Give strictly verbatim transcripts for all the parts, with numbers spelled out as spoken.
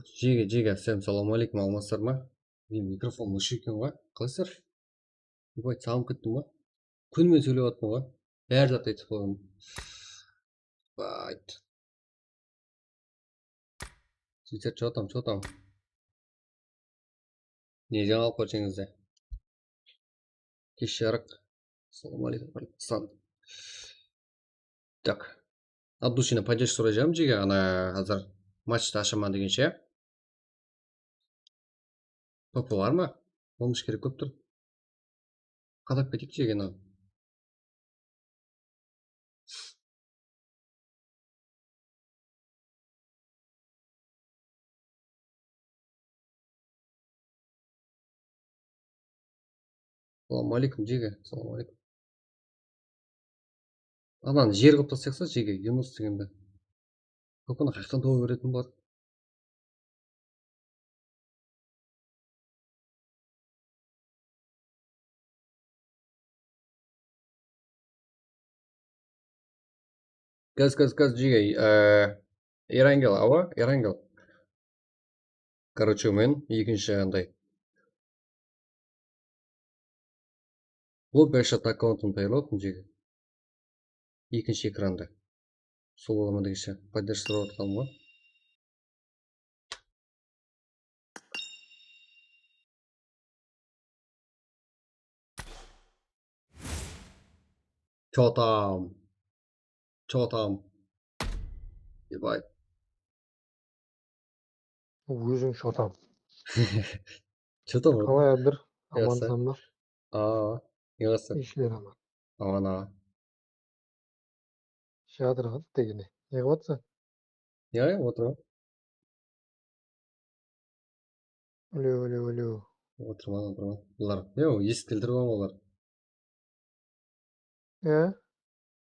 Jege, jege, sen salam aleykum, almasızlar ma? Meniń mikrofonım óshik eken ǵoy. Qalaysızlar? Ybay, saǵınıp kettim ǵoy. Kúnmen sóylep atırman ǵoy. Bári zat aytıp qoydım. Bayt. Sizler, что там, что там? Ne jańalıq bar jeńizde? Kesh jarıq. Assalawma aleykum, Aslan. Так. От души поддержка sorayjam, jege, ana, házir matchtı ashaman degenshe. P P bar ma? Pomощь kerek bolıp tur. Qadap keteyik, jege, ana. Salam aleykum, jege. Salam aleykum. Ananı jer qılıp taslayıqsa, jege, Yunus degendi. P P nı qayaqtan tawıp beretin bolar? Gaz, gaz, gaz, jege, e, Erangel, awa, Erangel. Короче, men ekinshi anday. Bul beshata akkauntın tayarlap atırman, jege. Ekinshi ekranda. Sol bola ma degenshe, поддержка sorap atqanım ǵoy. Чё там? Чё там? Ебать. Óziń чё там? Чё там? Qalay, Ábdir? Jaqsı. Amansań ba? Aa, ne qılsın? Ishler aman. Aman, aǵa. Jadırǵan degene. Ne qılıp atırsań? Ya, ya, otırman. Alo, alo, alo. Otırman, otırman. Bular, yow, esik keltirip alǵan olar. Ya?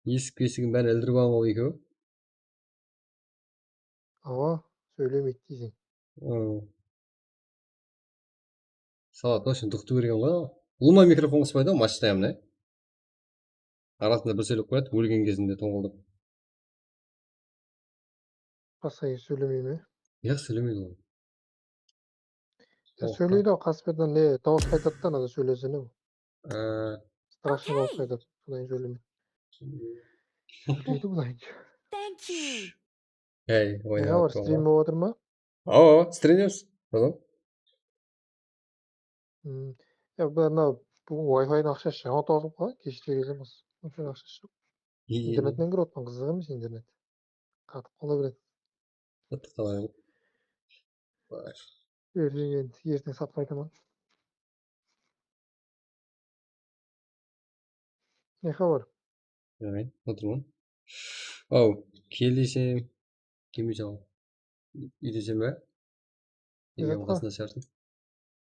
Esik esigin bárin ildirip alǵan ol ekewi. Awa, sóylemeydi deyseń. Hı. Salat вообще duqtı bergen ǵoy. Ulıwma mikrofon qıspaydı ǵoy, matchta, mine. Arasında bir sóylep qoyadı, ólgen gezinde tońǵıldıp. Basqa kez sóylemey me? Yaq, sóylemeydi ol. Ya, sóyleydi ǵoy, qasıp berdi, ne, dawıs qaytadı da, anada sóylese ne? Á. Страшный dawıs qaytadı, sonnan sóylemeydi. Sóyleydi ol. Thank you. Hey, ne oynadı bar, stream bolıp atır ma? Awa, stream emiz. Adam. Hmm. Ya, bu mına, bu Wi-Fi-niń aqshası jańa tawsılıp qalǵan, keshte kelemiz. Wi-Fi-niń aqshası joq. İyi, iyi. İnternetten kirip otırman, qızıq emes internet. Qatıp qala beredi. Qatıp qala beredi. Bar. Erteń endi, erteń sap qaytaman. Ne xabar? Jaraydı, otırman. Aw, kel desem, kelmey sal. Úy-, úydeseń be? Úyge qasında shıǵarsın.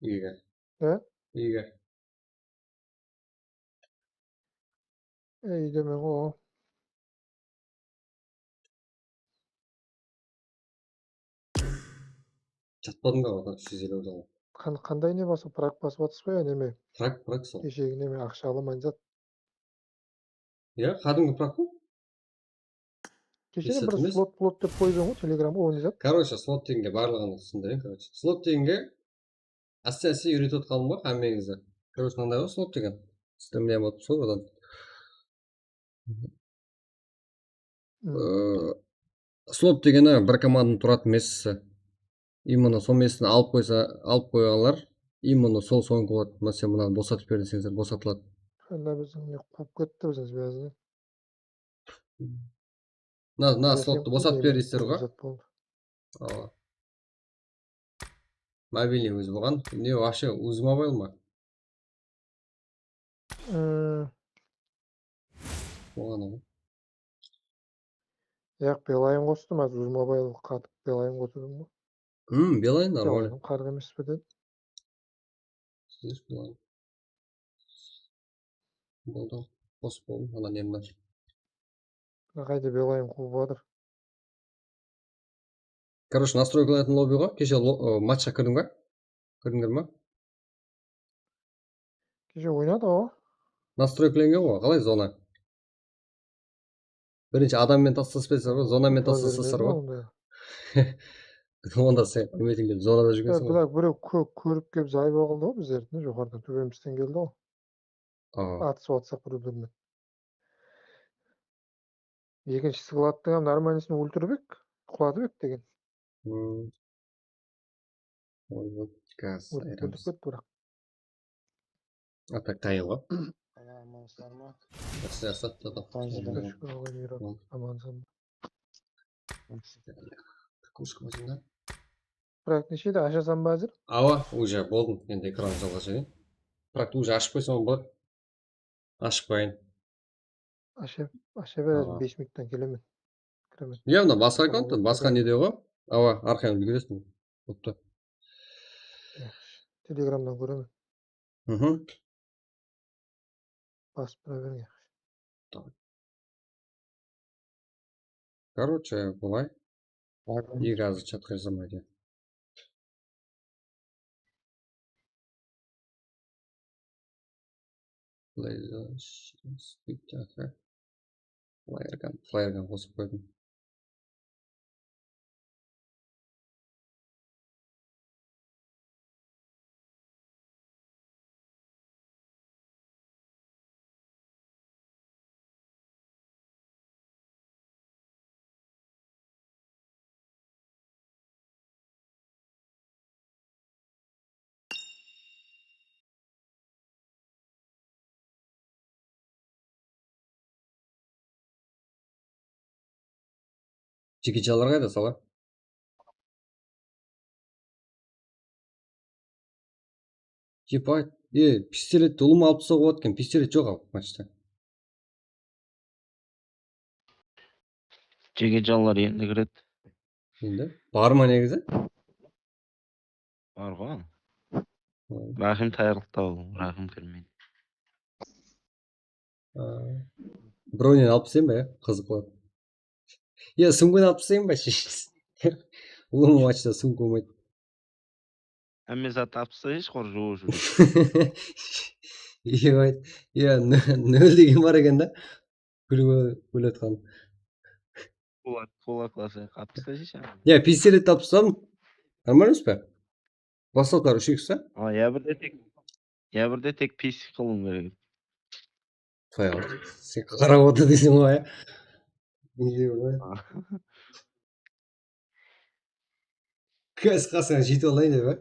Úyge. He? Úyge. Úydemen ǵo. Jatpadıń ba, oǵan, júz eliw dollar. Qan-, qanday ne basıp, prak basıp atırsız ba ya, neme? Prak, prak sol. Keshegi neme, aqsha alaman zat. Ya, qádimgi prak ǵo. Keshede bir slot, plot dep qoyıp ǵo, Telegramǵa, oynaydı. Короче, slot degenge barlıǵın usınday, короче. Slot degenge áste-áste úyretip atqanım ǵo hámmeńizdi. Короче, mınanday ǵo slot degen. Sizde mine bolıp sol odan. Iı, slot degeni bir komandanı turatuǵın emes. Именно sol mesini alıp qoysa, alıp qoyǵanlar, именно sol soń boladı. Mına sen mınanı bosatıp ber deseńizler, bosatıladı. Anda biziń ne quwıp ketti biziń связьdi. Mına, mına slottı bosatıp ber deysizler ǵo. Awa. Mobilniy ózi bolǵan. Ne, вообще, UzMobile ma? Bolǵan ǵo. Yaq, Beeline qostım, házir UzMobile qatıp Beeline qosıp atırman ǵo. Hmm, Beeline нормально. Beeline qarıq emes pe dedi. Sizler Beeline. Boldı. Qosıp boldım. Ana nem bar. Qayda Beeline quwıp atır. Короче, настройкалайтын lobby ǵo. Keshe lo-, ı, matchqa kirdiń ba? Kirdińler ma? Keshe oynadı ǵo. Настройкаленgen ǵo. Qalay zona? Birinshi adam menen taslaspaysalar ǵo, zona menen taslasalar ǵo. Onda sen húrmetińdi zonada júrgensiń ǵoy. Bular birew kó-, kórip kelip zayıp aldı ǵoy bizlerdi, joqarıdan, tóbemizden keldi ǵoy. Aa. Atısıp atsa bir-birine. Ekinshi skladtıń hám normalnıysın óltirip edi, qulatıp edi degen. Hmm. Oy, oy, gaz Ólip ayıramiz. Ketti biraq. Ata qayıǵı. Ana, amansızlar ma? Yaxshi, yaxshi, ata. Amansızlar. Shúkir, Allayǵa, Al. amansızlar. Kukuşka basında. Proekt neshe edi, ashasań ba házir? Awa, уже boldım. Endi ekranı jalǵa jiberiń. Proekt уже ashıp qoysam boladı. Ashıp qoyayın. Asha, asha ber, házir Awa. Bes minuttan kelemen. Kiremen. Ya, mına basqa akkaunt, Awa, basqa kire. Nede ǵoy. Awa, arqayın úlgeresiń. Boptı. Telegramnan kóremen. Mhm. Basıp tura beriń. Короче, bılay. Egi házir chatqa jazamaydı. Playergan, playergan qosıp qoydım. Jigitjanlar qayda, sala? Ебать, e, pistoletti ulıwma alıp tasawǵa boladı eken, pistolet joq al matchta. Jigitjanlar endi kiredi. Endi bar ma negizi? Bar ǵoy. Hı. Rahim tayarlıqta ol, Rahim kirmeydi. Aa, birewinen alıp taslayın ba, ya? Qızıq boladı. Ya, sumkanı alıp taslayın ba? Ulıwma matchta sumka bolmaydı. Hámme zattı alıp taslayınshı, qor, juwıp júr. Ебать. Ya, nol degen bar eken da. Kúlip kúlip atqan. Kulak, kulaklasa, alıp taslayınshı. Ya, pistoletti alıp tasladım. Нормально emes pe? Baslawlar úsh iks pa? A, ya birde tek, ya birde tek pisik qılıwım kerek. Qoy al. Sen qarap otır deyseń ǵoy, ya. Ne deymen ǵoy? Kás qasıńa jete alayın dep, a?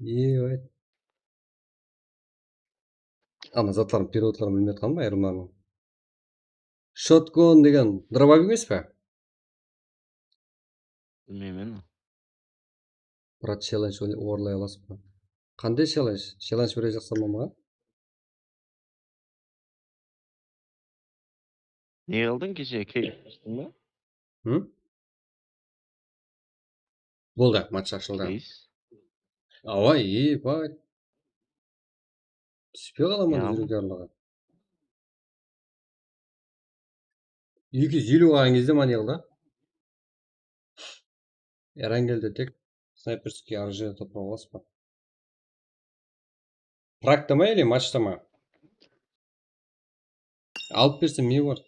Ебать. Ana zatların, переводların bilmey atqanım ba, ayırımlarını. Shotgun degen dробовик emes pe? Bilmeymen. Brat, challenge oynay-, orınlay alasız ba? Qanday challenge? Challenge berejaqsań ba maǵan? Ne qıldıń keshe? Keys ashtıń ba? Hı? Boldı, match ashıldı. Keys. Awa, ебать. Túspey qalaman Ya. Yurek yarlaǵan. Eki júz eliw qalǵan gezde mane qıldı. Erangelde tek snayperskiy R J topıp alasız ba? Prakta ma ele matchta ma? Alıp bersem ne bar?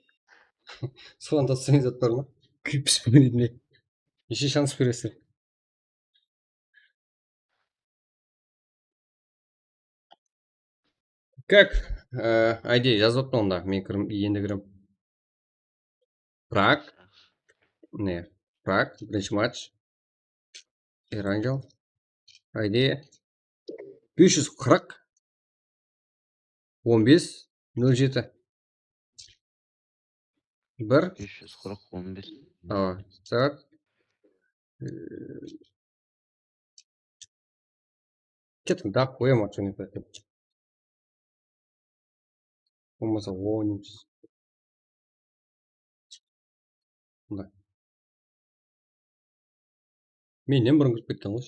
Soǵan taslayın zat bar ma? Kúyip pisip oynaydı ne? Neshe shans beresiz? Как? Э, Ayde, jazıp atpan onda. Men kirim, endi kirem. Prag. Ne? Prag, birinshi match. Erangel. Ayde. Bes júz qırq. On bes, nol jeti. Bir. Bes júz qırq, on bes. Awa, так. Ketiń, dap qoyaman, что не так. Bolmasa, oynayız. Mına. Mennen burın kirip ketken ǵoy.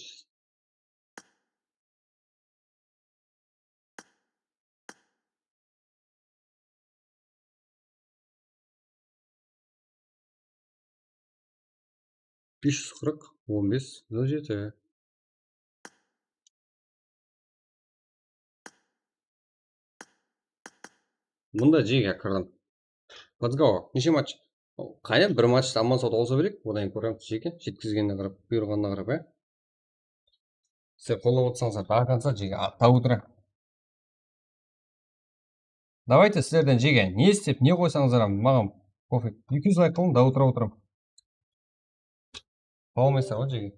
Bes júz qırq, on bes, nol jeti. Mında jege kirdim. Подсказка, neshe match? Qáne, bir matchta aman sawda qılsa bereyik, odan keyin kóremiz, jeke, jetkizgenine qarap, buyırǵanına qarap, ya. Sizler qollap otırsańızlar, до конца, jeke, a, до утра. Давайте, sizlerden, jeke, ne istep, ne qoysańızlar, maǵan pofig. Eki júz layk qılıń, до утра otıram. Taba almaysızlar ǵoy, jeke.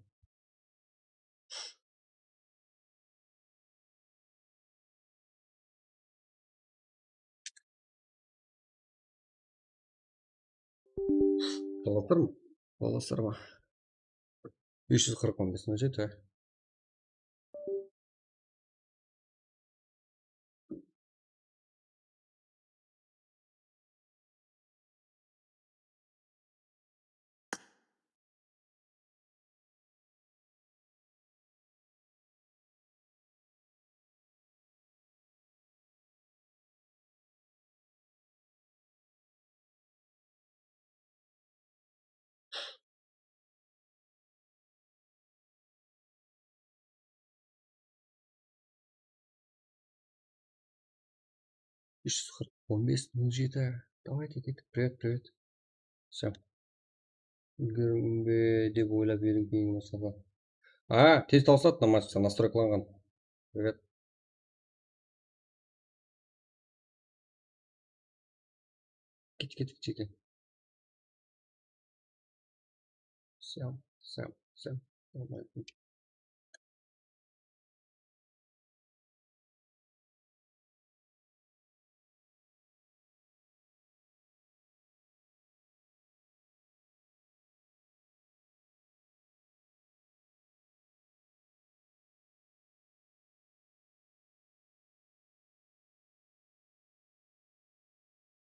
Balalar ma? Balalar ma? Bes júz qırq on bes nol jeti. Úsh júz qırq, on bes, nol jeti. Давайте, kettik. Привет, привет. Всё. Úlgeririm be dep oylap edim, keyin basqalar. A, tez tawsıladı, mına nastroykalanǵan. Привет. Ket, ket, ket, ket. Всё, всё, всё.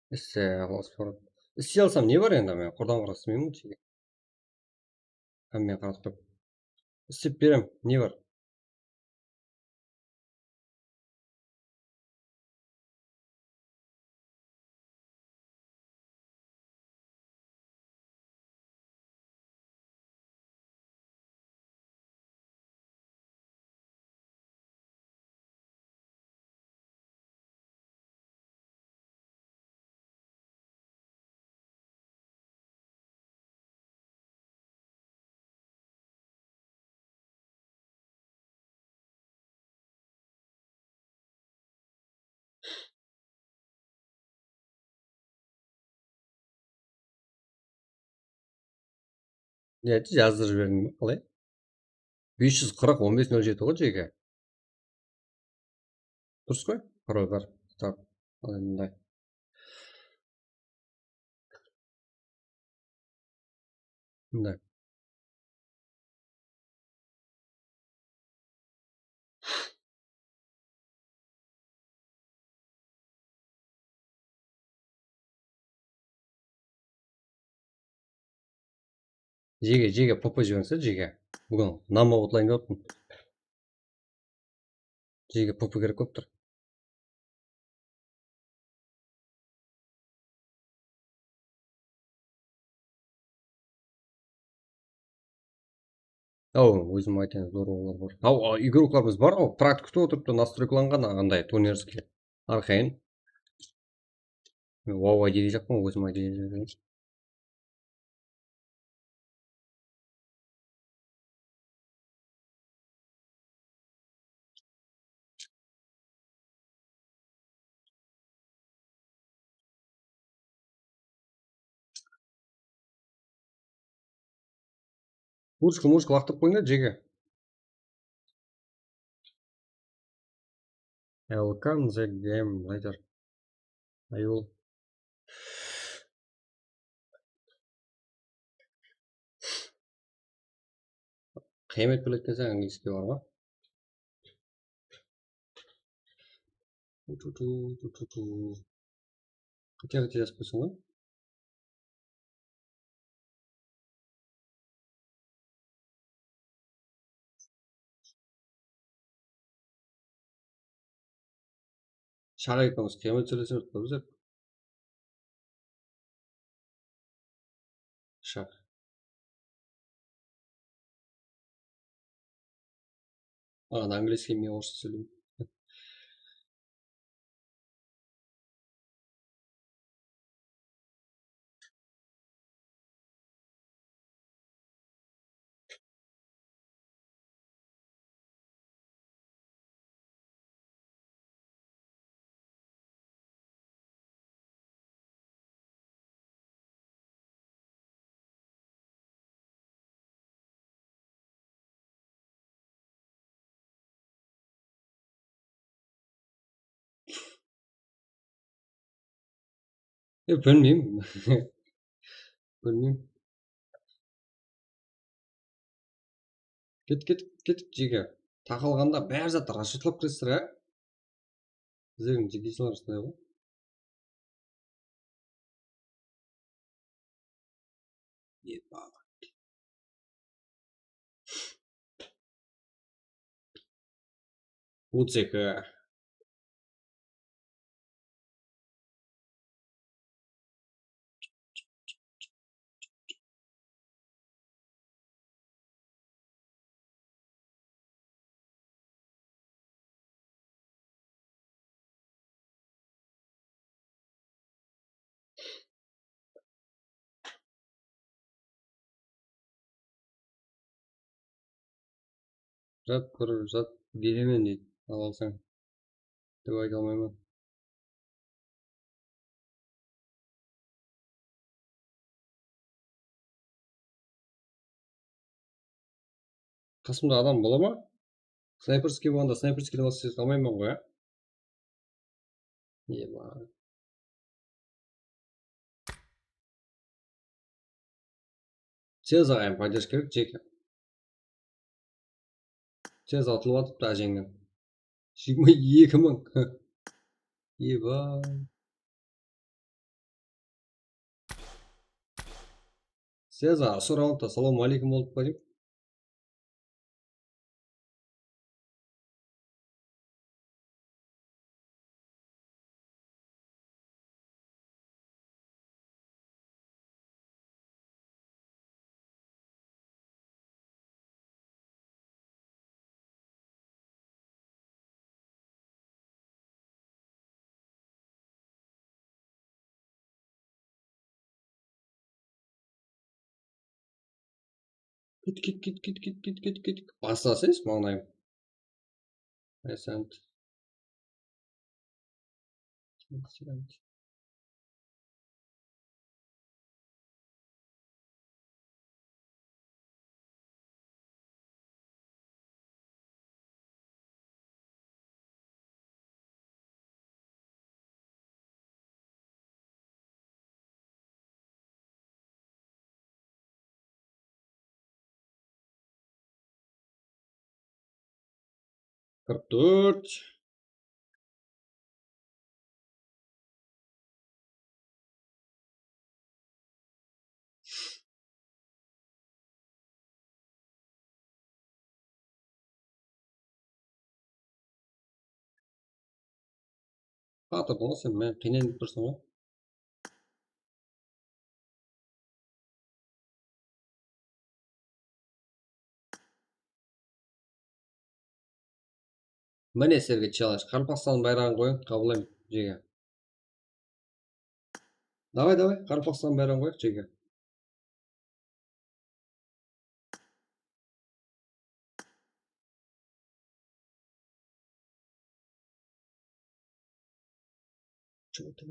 Esse, Allas, isley alsam ne bar endi, men qurdan quraq islemeymen, jeke. Hámme qaratıp turıp. Islep berem, ne bar? Ne ayttı, jazdırıp jiberdiń be, qalay? Bes júz qırq, on bes nol jeti ǵoy, jeke. Durıs ǵoy, parol bar. Так, mınday. Mınday. Jeke, jeke, P P jiberińizler, jeke. Búgin nama otlayın dep atırman. Jeke, P P kerek bolıp tur. Aw, ózim aytayın, zor olar bar. Aw, a, igroklarımız bar ǵoy, praktik kútip otırıptı, nastroykalanǵan, anday, турнирский. Arxayn. Men wow I D deyjaqpan, ózim I D deyjaqpan. Muzıka, muzıka laqtırıp qoyıń da, jeke. Welcome the game later. Ayol. Qıyamet biledi deseń, angliyskiy bar ǵoy. Tu-tu-tu, tu-tu-tu. Qáte-qáte jazıp qoysam ǵoy. Shaq ekewimiz qıyamet sóylesip atırmız dep. Shaq. Maǵan angliyskiy, men orıssha sóyleymen. E, bilmeymen. Bilmeymen. Ket, ket, ket, jeke. Taqalǵanda bári zattı rashetlap kiresizler, á? Bizlerdiń jigeysiler usınday ǵoy. Eba. Otız eki. Zat bir zat beremen deydi, al alsań dep ayta almayman. Qasımda adam bola ma? Snayperskiy bolǵanda snayperskiyden basqa zat almayman ǵoy, á? Eba. Tez aǵayın, podderjka kerek, jeke. Tez atılıp atıptı ájeńnen. Jigirma eki mıń. Eba. Seza, usı raundta salawma aleykum bolıp pa deyim? Ket, ket, ket, ket, ket, ket, ket, ket. Baslasız, mańlayım. Esent. Esent. Qırq tórt. Batırdıń ǵoy sen, meni qıynayın dep tursıń ǵoy. Mine sizlerge challenge. Qaraqalpaqstan bayraǵın qoyıń, qabıllayman, jeke. Davay, davay, Qaraqalpaqstan bayraǵın qoyıq, jeke. Чё ты?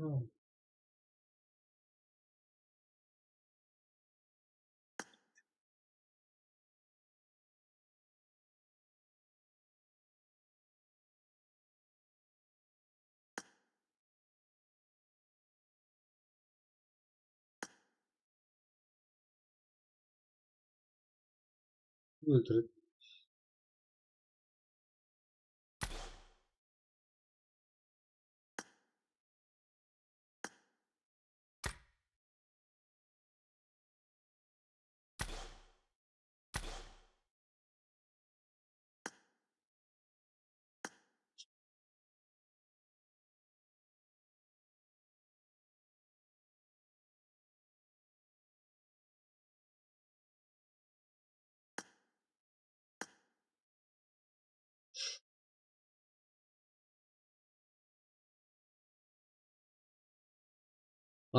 Óltiredi.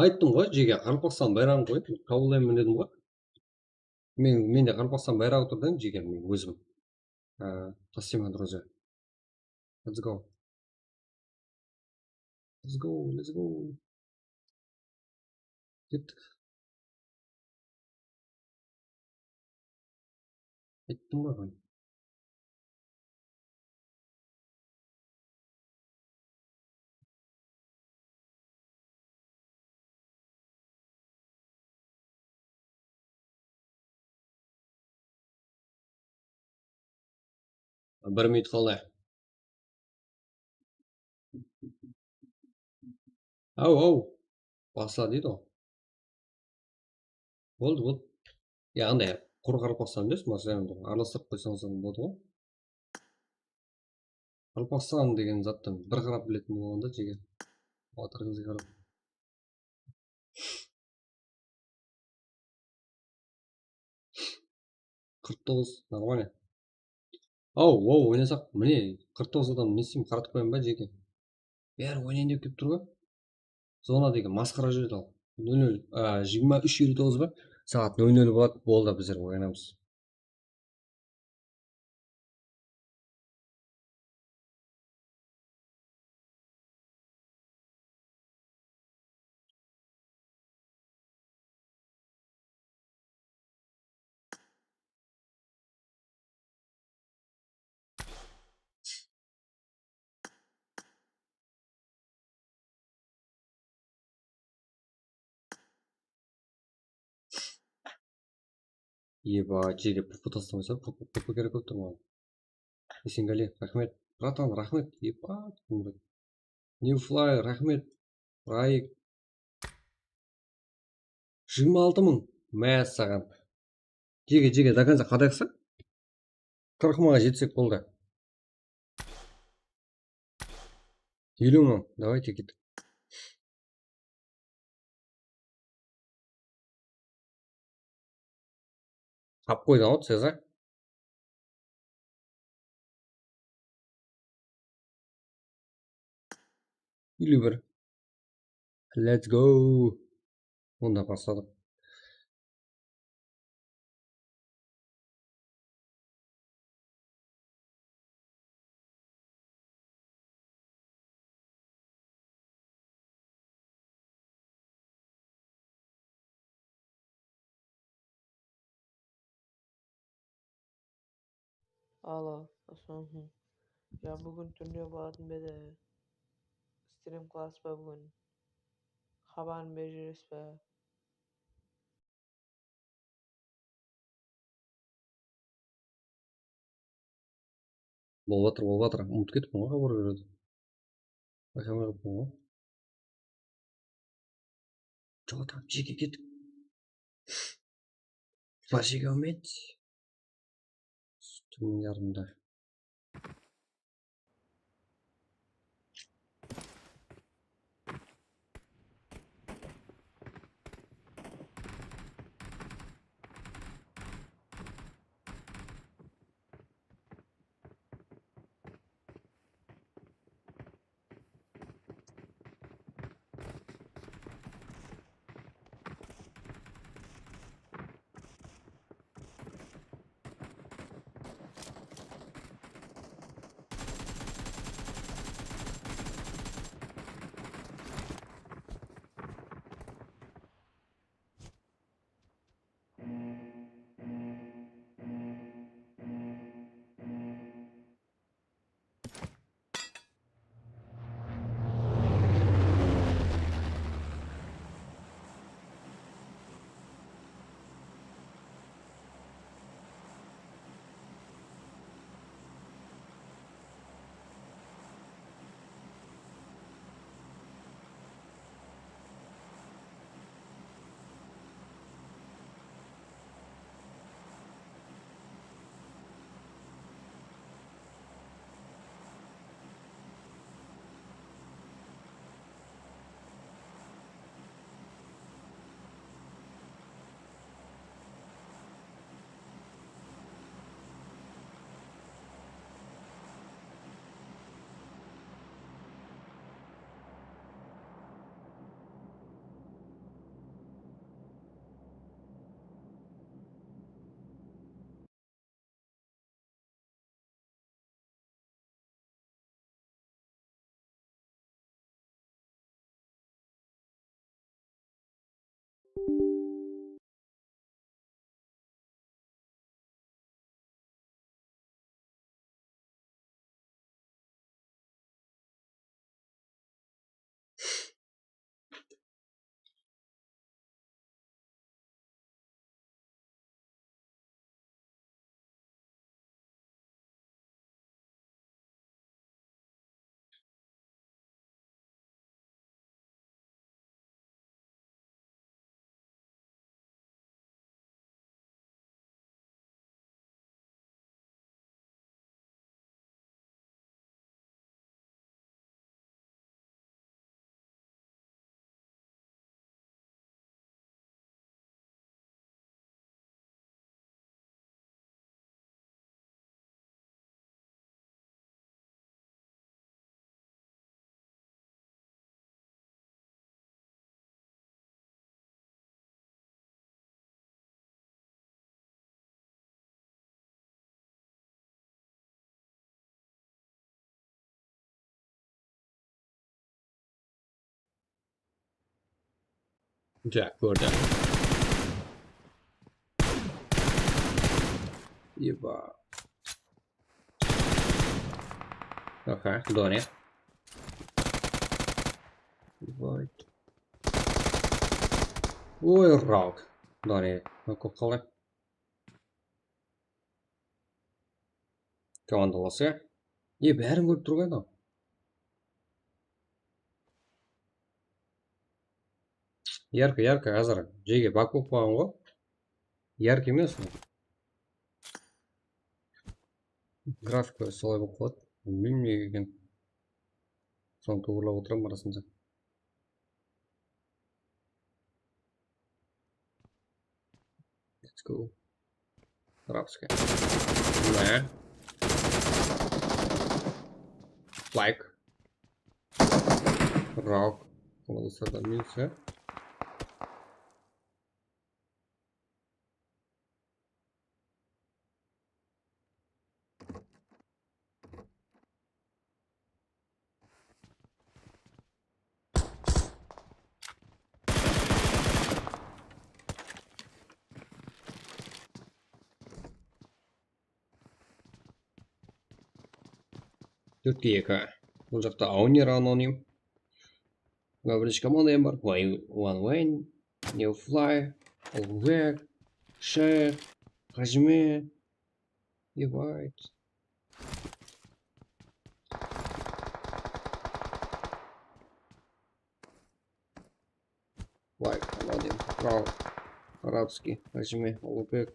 Ayttım ǵoy, jeke, Qaraqalpaqstan bayraǵın qoyıp, qabıllayman dedim ǵoy. Men, mende Qaraqalpaqstan bayraǵı tur da, jeke, men ózim. Á, спасибо, друзья. Let's go. Let's go, let's go. Kettik. Ayttım ǵoy men. Bir minut qaldı. Aw, aw. Basla deydi ǵo. Boldı, boldı. Ya, anday, qurı qaraqalpaqstan emes, masalan, aralastırıp qoysańız da boladı ǵo. Qaraqalpaqstan degen zattı bir qarap biletin bolǵanda, jeke. Atırıńızǵa qarap. Qırq toǵız, нормально. Aw, aw, oynasaq, mine, qırq toǵız adam ne isteyim, qaratıp qoyayın ba, jeke? Bári oynayın dep kelip tur ba? Zona degen masqara júredi al. Nol nol, a, jigirma úsh elli toǵız ba? Saat nol nol boladı, boldı, bizler oyanamız. Eba, jege pupu taslamaysa, pupu, pupu kerek bolıp tur maǵan. Esengale, raxmet. Bratan, raxmet. Eba, Newfly, raxmet. Raik. Jigirma altı mıń. Má, saǵan. Jege, jege, до конца qadayıqsa. Qırq mıńǵa jetsek boldı. Eliw mıń. Давайте kettik. Tap qoydı ǵo, Cezar. Eliw bir. Let's go. Onda basladıq. Alo, assalawma áleykum. Ya, búgin turniir bolatın ba edi? Strim qılasız ba búgin? Xabarın berip jiberesiz ba? Bolıp atır, bolıp atır. Umıtıp ketippiń ǵoy, xabar beredi. Bayqamay qalıppan ǵoy. Joq, tamam, jeke kettik. Bar jege úmit. Túnniń yarımında. Ja, kórdi. Eba. Aha, done. Ебать. Oy, rak. Done. Kóp qaldı. Komandalası. E, bárin kórip tur ǵoy anaw. Yarkı, yarkı, házir jege bak bolıp qalǵan ǵoy. Yarkı emes ol. Grafika solay bolıp qaladı. Bilmeymen nege eken. Sonı tuwrılap otıraman arasında. Let's go. Arabskaya. Mına. Like. Rock. Bunı da sırada minus, ya. Tórtke eki. Bul jaqta Aunir anonim. Mına birinshi komanda em bar. One Wayne, New Fly, Ulugbek, Shayx, Hajime, Ебать. Лайк, молодец. Браво. Арабский, Хажиме, Улугбек.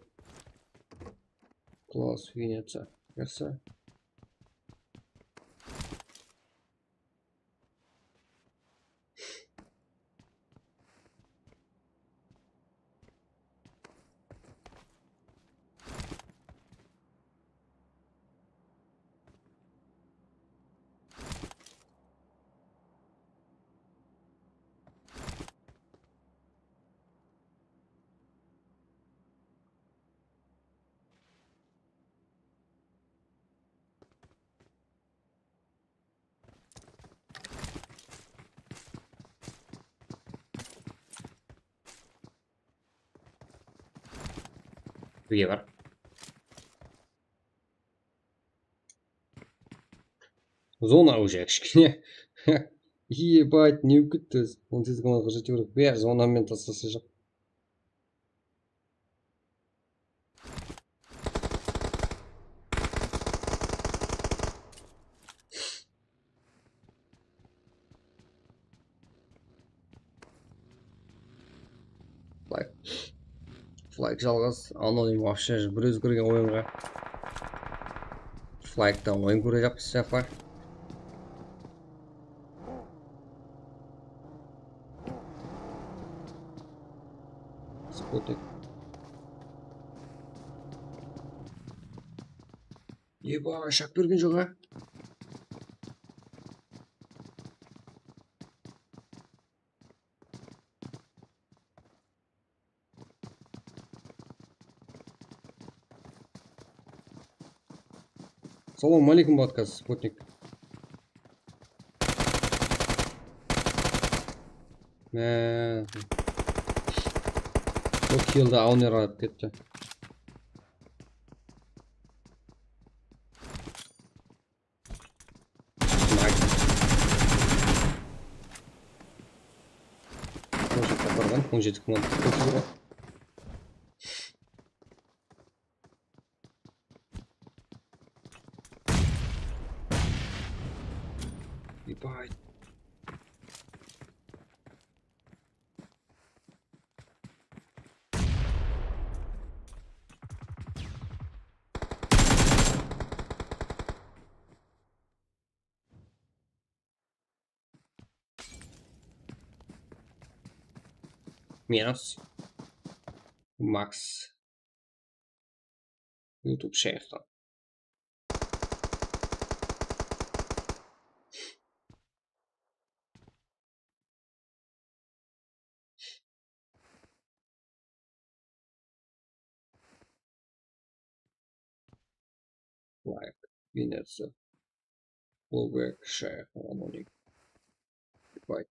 Класс, Венеция. Краса. Birge bar. Zona уже kishkene. Ебать, ne úlkitdi. On segiz komanda qırq jeti berip. Be, zona men taslasa jaq. Flag. Flag jalǵız, anonim вообще bir ózgergen oyınǵa. Flagtan oyın kóre jaqpız siyaqlı. Sputnik. Eba, shaq bergen joq, a? Salam aleykum, Batkaz, Sputnik. Mää. Bul killdi Aunir alıp ketti. Sniper. Mına jaqqa barǵan, on jeti komanda kóp júr ǵoy. Ебать. Minus. Max. YouTube shayxtan. Like, Венеция. Лобек, Шайх, Ланолик. Ебать.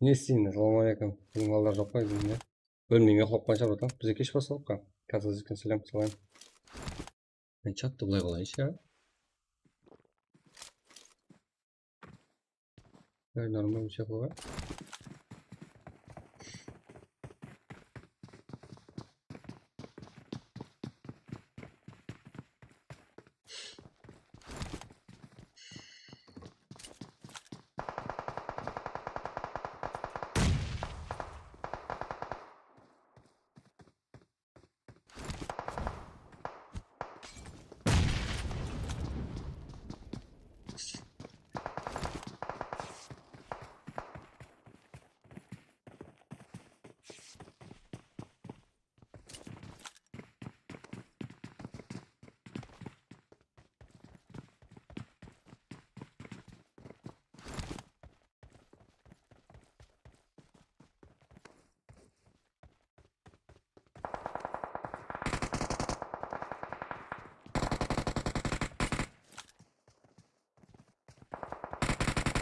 Ne isteyin? Assalamu aleykum. Biziń balalar joq pa, biziń ne? Bólmege uxlap qalǵan shıǵar, bratan. Bizge kesh bastalıq qa. Kazazikten sálem, salam. Men chattı bılay qoyayınshı, ya. Ay, normal bir şey qoy.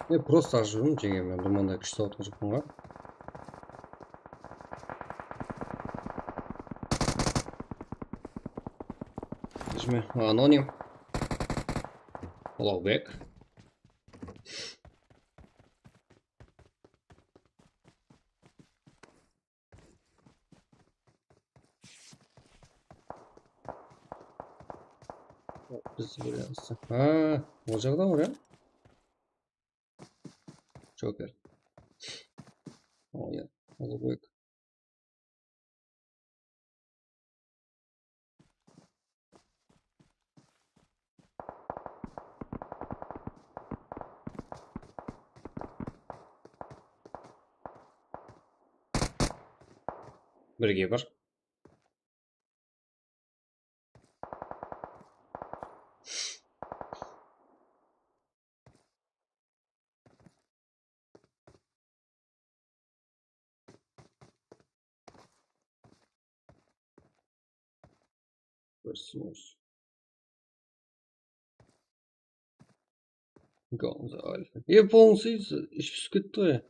E, prosta júrdim, jenge, men dumanda kúsh sawatqa jıqpınǵa. Jime, anonim. Ulawbek. Bizdi bir yaqsı. Ha, ol jaǵda bar, ya. Joker. O, ya. Ullıbek. Birge bir. Versus. Gonzalo. E, polnıy ish túsip ketti ǵoy.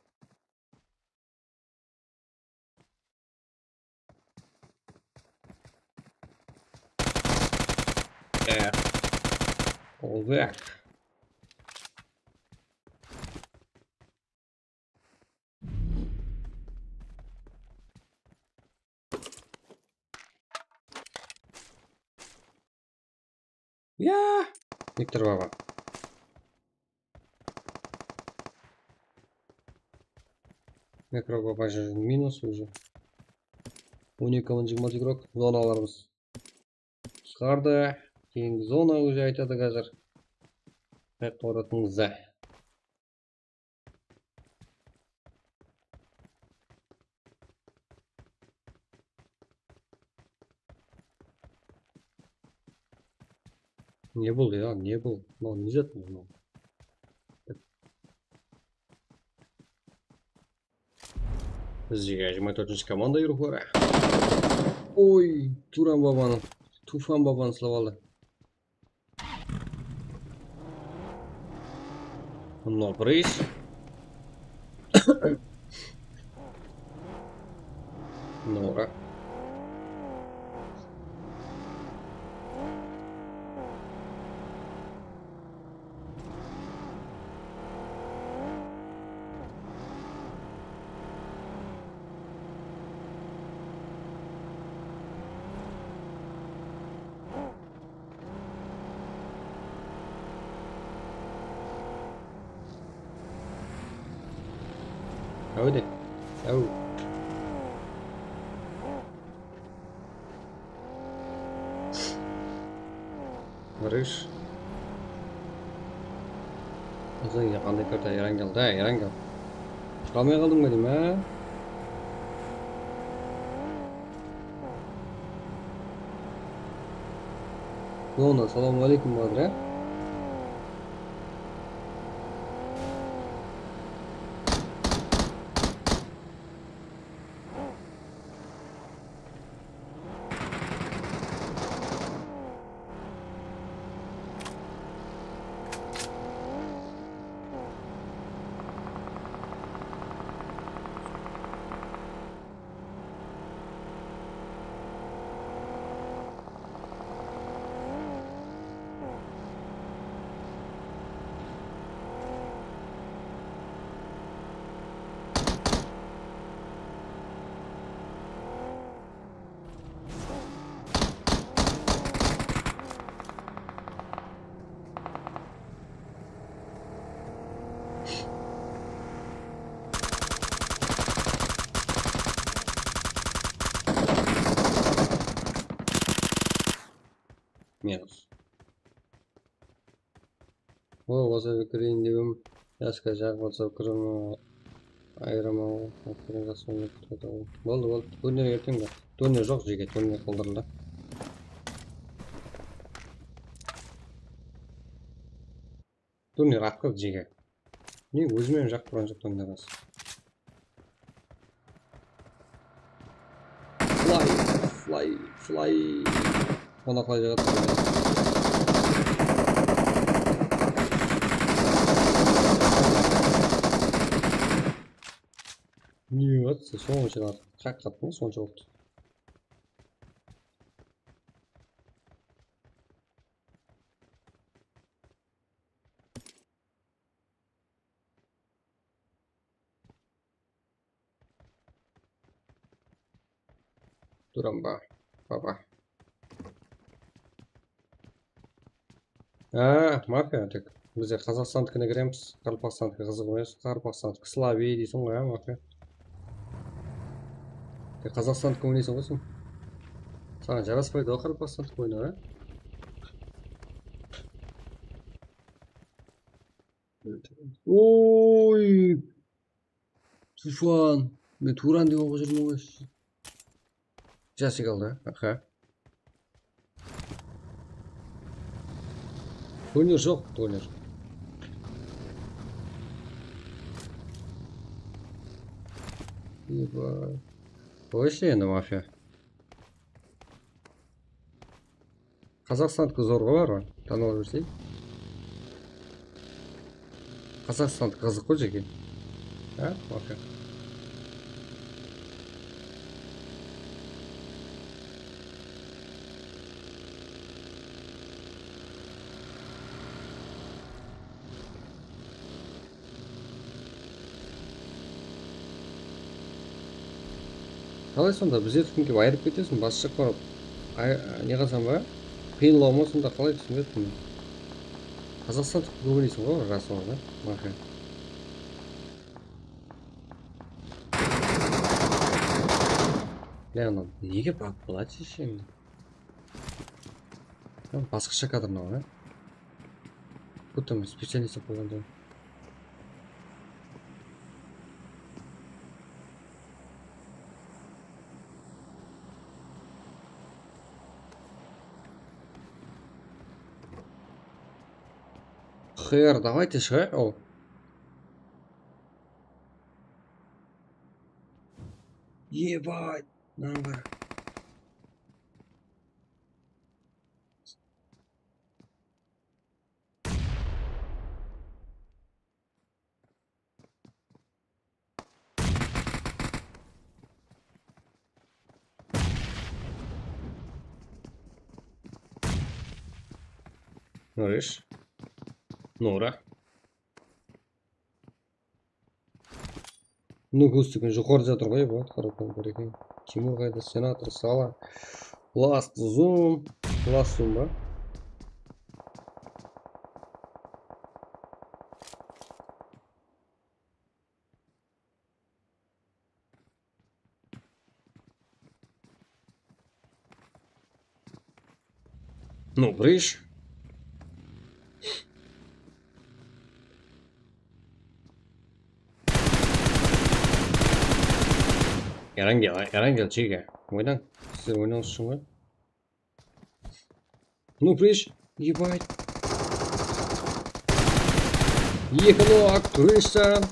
E, Ullıbek. Ya, Viktor baba. Mikro baba minus уже. On eki mıń jigirma alti igrok, zonalarımız qısqardı. Keyingi zona уже aytadı házir. Qayaqqa baratınıńızdı. Ne boldı ya? Ne bul? Mınaw ne zat bul mınaw? Bizge jigirma tórtinshi komanda, yurıqları. Oy, Turan babanı, Tufan babanı sılap aldı. Mınaw bir ish. Mınaw ura. Áwde. Áw. Barış. Uzun ya, qanday karta? Erangel, da, Erangel. Shıǵa almay qaldıń ba deymen, á? Zona, assalamu aleykum, Badra. O, WhatsApp kireyin dep edim. Yaska jaǵ WhatsApp kireme. Ayırama. Boldı, boldı. Turner erteń bar. Turner joq, jeke, turner qoldırıldı. Turner atqız, jeke. Ne, ózime jaqıp turǵan joq turner az. Fly, fly, fly. Qonaqlay jaǵadı. Ne atsa, sonıń ushın atır. Qaq qattı ma sonsha boldı? Duran ba, baba. Ha, mafiya tek. Bizler Qazaqstandikine kiremiz. Qaraqalpaqstandiki qızıq emes. Qaraqalpaqstandiki slabey deysiń ǵoy, ha, mafiya. Tek Qazaqstandiki oynaysań ǵoy sen. Saǵan jaraspaydı ǵoy Qaraqalpaqstandiki oynaw, ha? Oy! Tufan. Men Turan dep oqıp júrmen ǵoy. Jasik aldı, aha. Turner joq, turner. Eba. Qoyshı endi, mafiya. Qazaqstandiki zorǵa bar ǵoy, tanıp bersey. Qazaqstandiki qızıq ǵoy, jeke. Ha? Okey. Qalay sonda bizler túkin kelip ayırıp ketesiń, basshı qurıp, ay-, ne qılsań ba? Qıyınlaw ma sonda, qalay túsinbey atırman. Qazaqstan túkin kóbineysiń ǵoy, ras oǵan, mafiya. Bля, mınaw nege bug boladı endi? Basqasha kadr mınaw, ya? Будто men специально qoyǵanday. Xer, давайте shıǵayıq, al. Ебать, mınań qara. Nurish. Nura. Nukus degen joqarıda jatır ǵoy, bu, qaraqalpaq bar eken. Timur qayda? Senator, Sala. Last Zoom. Last Zoom ba? Ну, Бриш. Erangel, Erangel, jeke. Oynań. Sizler oynawıńız ushın ǵoy. Ну, Бриш, ебать. Eki nok, Бриштан.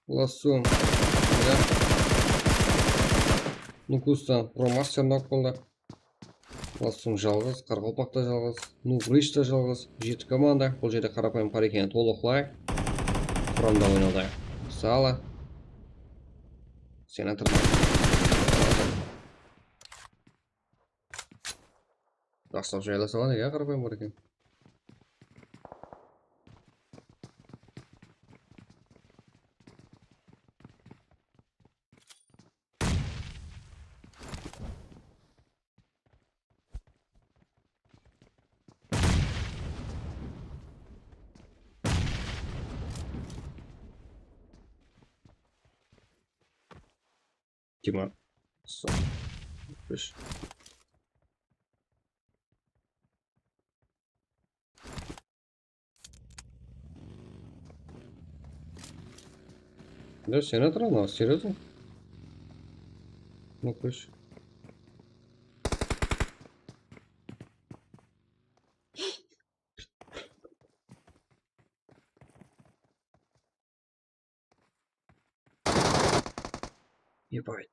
Last Zoom. Ya. Nukustan Pro Master nok boldı. Last Zoom jalǵız, Qaraqalpaq ta jalǵız, Nu Brij ta jalǵız. Jeti komanda. Bul jerde qarapayım qara ekeni tolıqlay. Quramda oynadı. Sala. Senator. Jaqsılap jayla salǵan eken, qarapayım bar eken. Дима. Со-, Kósh. Да, sen atır anaw, серьёзно? Ну, kósh. Ебать.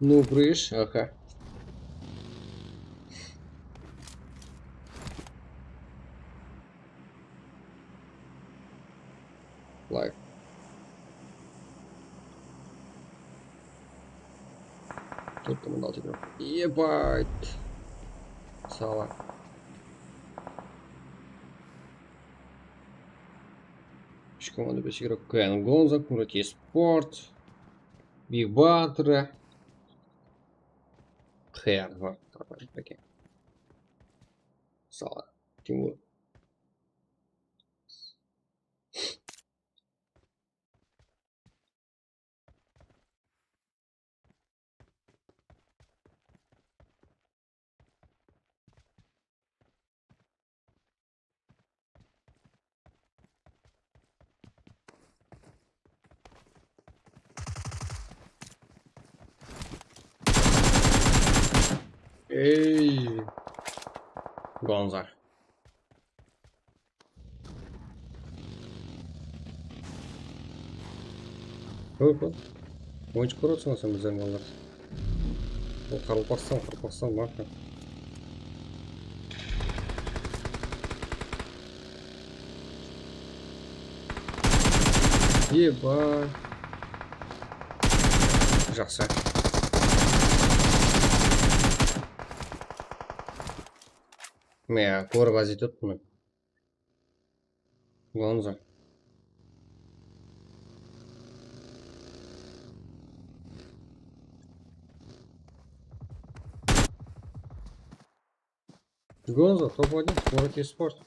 Ну, брыш, аха. Лайк. Tórt mıń altı. Ебать. Сала. Úsh komanda, bes игрок. Gonza, Kurati Sport, Big Butter. Qıyar, var. Sala. Timur. Ey, Gonza. Kóp, kóp. Oyınshı kórip atsań sen bizlerdiń balalar. Ol qaraqalpaqstan, qaraqalpaqstan, maka. Eba. Jaqsı. Mine, kórip aziyt etti bunı. Gonza. Gonza, топ один, Kurati Sport.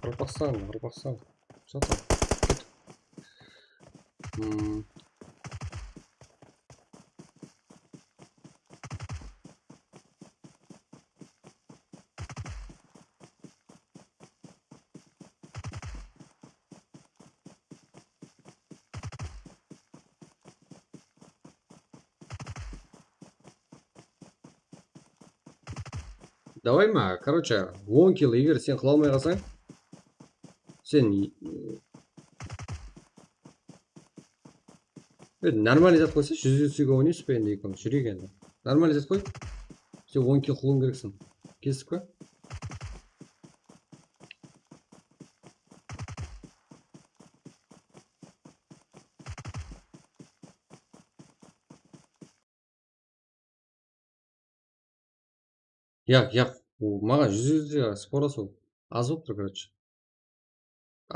Qaraqalpaqstan, Qaraqalpaqstan. Что там? Hmm. Давай ma, короче, on kill, eger sen qıla almay qalsań, sen, e, normalnıy zat qoysa, júz elliwge oynaysız ba endi ekewimiz? Júreyik endi. Normalnıy zat qoy. Sen on kill qılıwıń kerekseń. Kelistік pa? Yaq, yaq. O, maǵan júz júzge sporlasıw az bolıp tur, короче.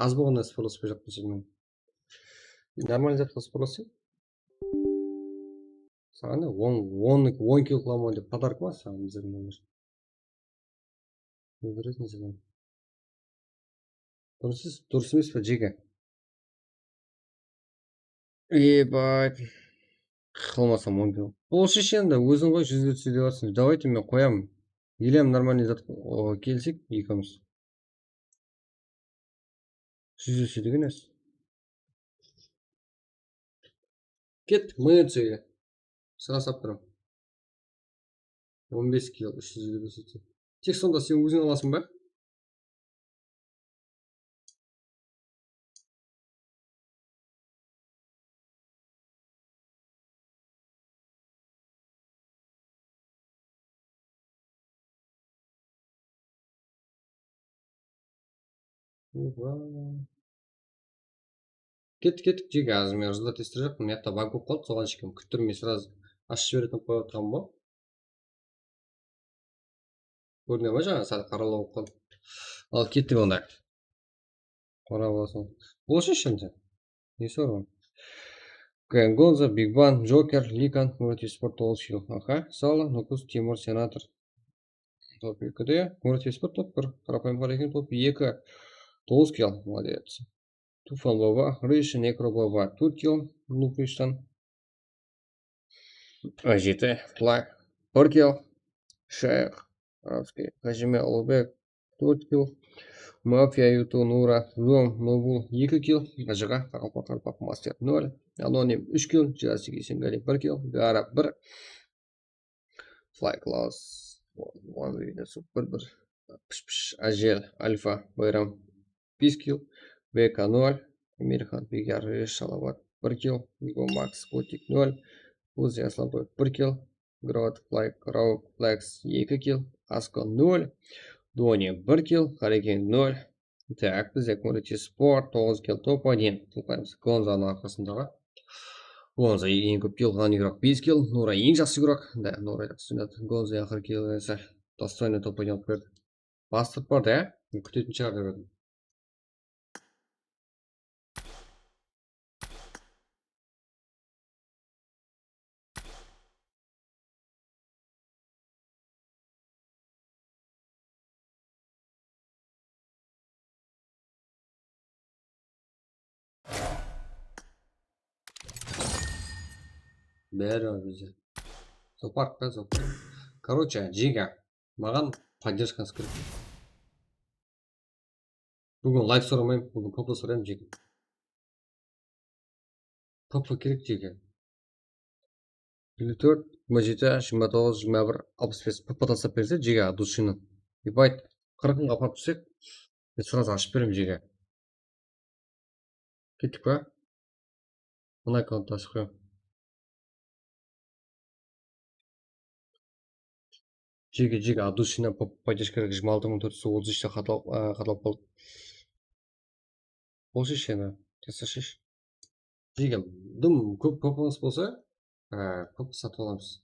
Az bolǵannan sporlaspay jaqpan senimen. Normalnıy zatqa sporlasayıq. Saǵan ne? On, on, on kill qılaman dep podarka ma saǵan bizlerdiń nomer? Durıs, durıs emes pa, Jega? Ебать. Qılmasam on kill. Bolshı endi, óziń ǵoy, júz elli dep atırsın. Давайте men qoyaman. Или normalnıy zat, o, kelsek ekewimiz. Júz elli degen edi. Kettik, мы это. Sırasap turaman. On bes kill, úsh júz elli bes eken. Tek sonda sen óziń alasıń ba? Oba. Kettik, kettik, Jega, házir men hızlı tester jaqpın. Mıyaqta bag bolıp qaldı, soǵan shekem kúttirmey srazı ashıp jiberetin qoyıp atırǵan ba? Kórine ma, jańa sál qaralaw bolıp qaldı. Al, kettik onda. Bravo, sol. Bolsın endi. Ne soraw? Gonza, Big Ban, Joker, Likan, Murati Sport, Tolskil, Aha, Sala, Nukus, Timur, Senator. Top ekide, Murati Sport top bir, Qarapayım Qareken top eki, Tolskil, молодец. Tufan Baba, Rishi, Nekro Baba, Turkil, Nukrishtan. Jeti, Fly, bir kill, Shayx, Arabskiy, Hajime, Ulbek, tórt kill, Mafya, Yutu, Nura, Zom, Nobul, eki kill, Ajıǵa, Qaraqalpaq, Qaraqalpaq, Master, nol, Anonim, úsh kill, Jurassic, Isengali, bir kill, Gara, bir, Fly Class, One Winner, bir, bir, Pish Pish, Ajel, Alfa, Bayram, bes kill, B K, nol, Amirxan, Biyar, Resh, Salavat, bir kill, Ego Max, Gotik, nol, Uzi Aslanboy, bir kill, Grot, Fly, Rauk, Flex, eki kill, Asko, nol, Doni, bir kill, Hariken, nol. Tak, bizde Murati Sport, toǵız kill, top один. Gonzanıń arqasındaǵı. Gonza eń kóp kill alǵan igrok, bes kill, Nura eń jaqsı igrok. Da, Nura jaqsı oynat. Gonza aqır kill esa dostoyno top один alıp berdi. Bastırıp bardı, ya? Kútetin shıǵar dep edim. Bári bar bizde. Zopark pa, Zopark. Короче, Jiga, maǵan поддержкаńız kerek. Búgin layk soramayman, búgin P P sorayman, Jiga. P P kerek, Jiga. Elli tórt, jigirma jeti, jigirma toǵız, jigirma bir, alpıs bes, P P taslap berse, Jiga, от души. Ебать, qırqıńǵa apap tursek, men сразу ashıp beremen, Jiga. Kettik pa? Mına akkaunt ashıp qoyam. Jiga, Jiga, от души, поддержка jigirma altı mıń tórt júz otız úshte xatalıp, a, xatalıp qaldı. Bolsın endi, tez shesh. Jiga, dım kóp P P-ńız bolsa, a, P P satıp alamız.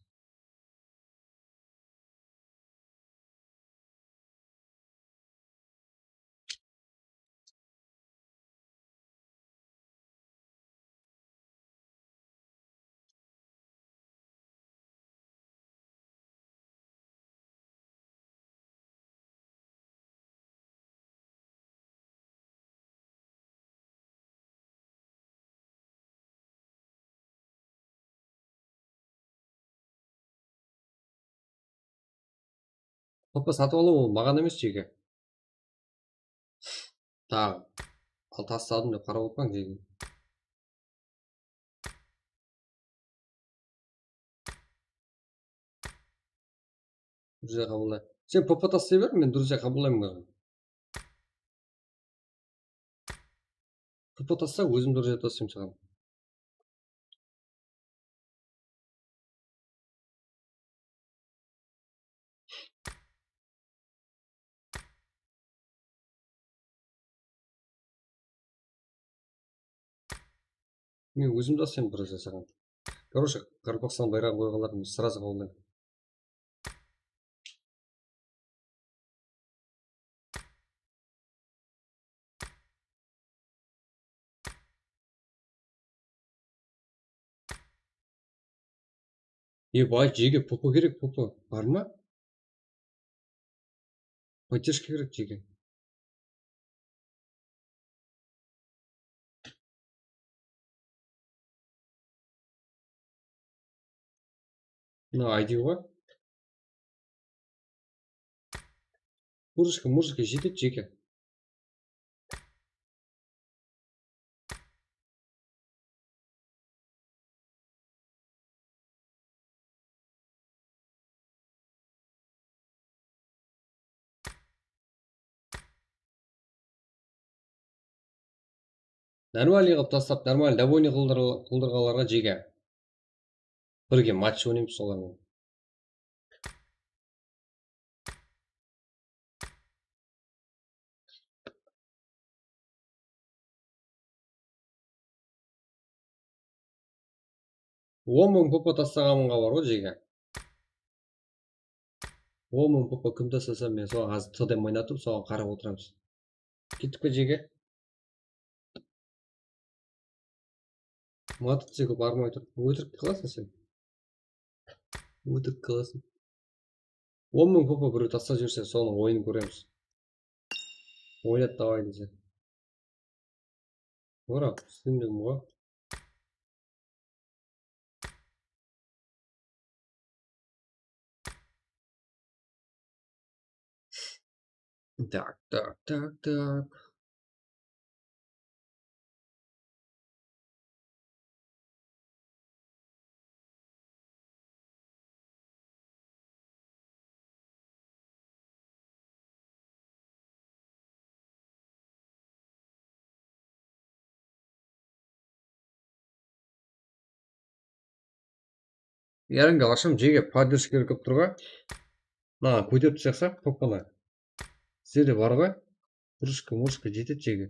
P P satıp alıw ol maǵan emes, Jiga. Taǵı. Al, tasladım dep qarap otpań, Jiga. Durıs qabıllay. Sen P P taslay ber, men durıs qabıllayman. P P tassa, ózim durıs taslayman saǵan. Men ózim taslayman bir saǵan. Короче, Qaraqalpaqstan bayraǵın qoyǵanlardı men сразу qabıllayman. Ебать, Jiga, P P kerek, P P. Bar ma? Поддержка kerek, Jiga. Mına I D ǵoy. Kurıchka, murıchka, jetedi, Jiga. Нормальный qılıp taslap, нормальный, довольный qıldır-, qıldırǵanlarǵa, Jiga. Birge match oynaymız olar menen. On mıń P P taslaǵanımǵa bar ǵoy, Jiga. On mıń P P kim taslasa, men soǵan házir T D oynatıp, soǵan qarap otıramız. Kettik pe, Jiga? Motocikl barmay turıp, ótirik qılasań sen. Ótirik qılasań. On mıń popa birew taslap jiberse, sonıń oyının kóremiz. Oynat, davay dese. Ora, islemdegim ǵoy. Так, так, так, так. Yarın alasham, jege поддержка kóp tur ǵoy. Mınaǵan kóterip taslayıq, knopkanı. Sizlerde bar ǵoy. Кружка, мужка jetedi jege.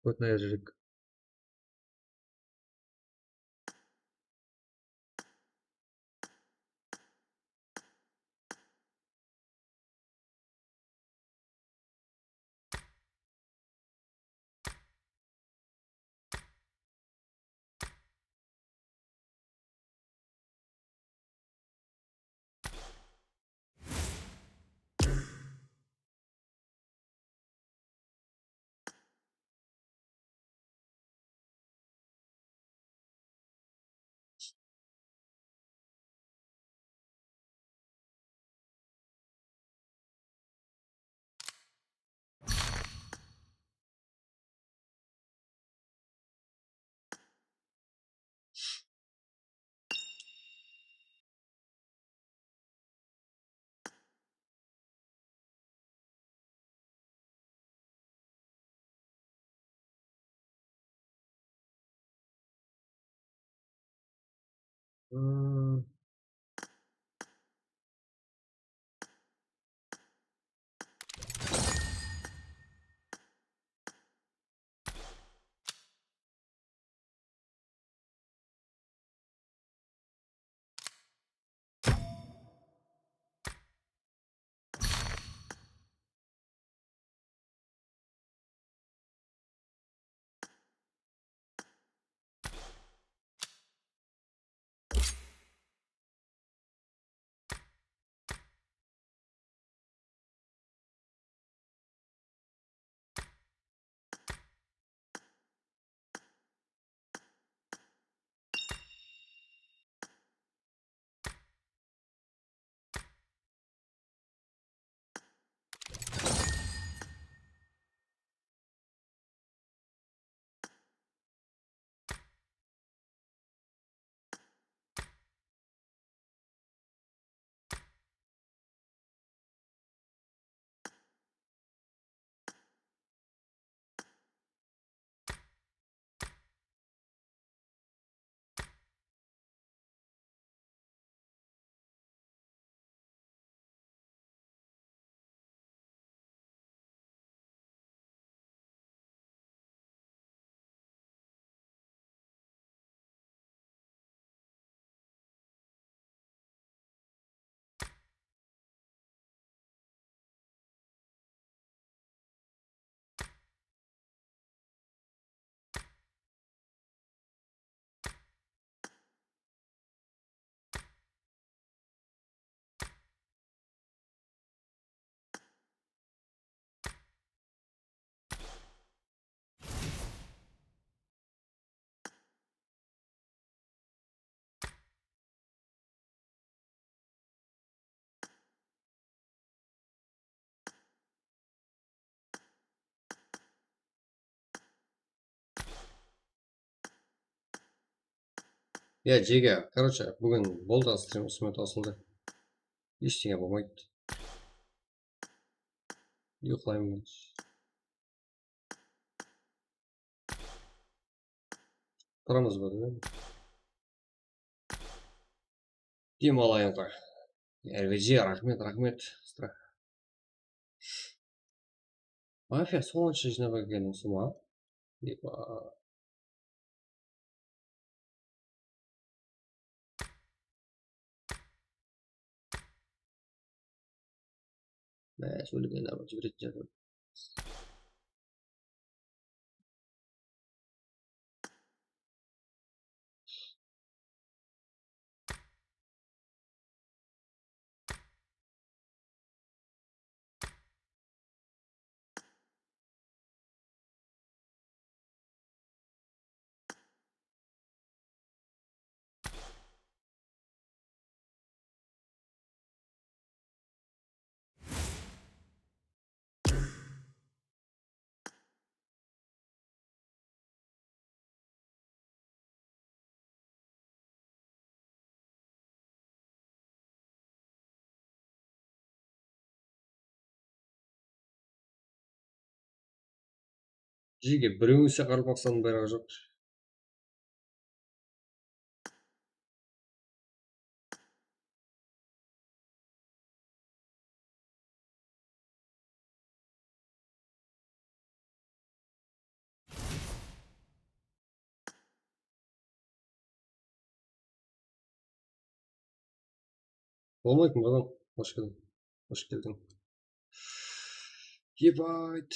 Kótnayırjik. Ya, jege, короче, búgin boldı, strim usınıń menen tawsıldı. Eshtenge bolmaydı. Uyıqlayman. Turamız ba, dep? Dem alayın ǵoy. R V G, raxmet, raxmet. Strah. Mafiya, sonınsha jıynap kelgen usı ma? Epa. Másúlgen alıp jiberetin jazdım. Jege birewi ise Qaraqalpaqstannıń bayraǵı joq. Bolmaydı, balam. Xosh keldiń. Xosh keldiń. Ебать.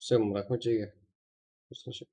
Всё, raxmet, jege. Kóriskenshek.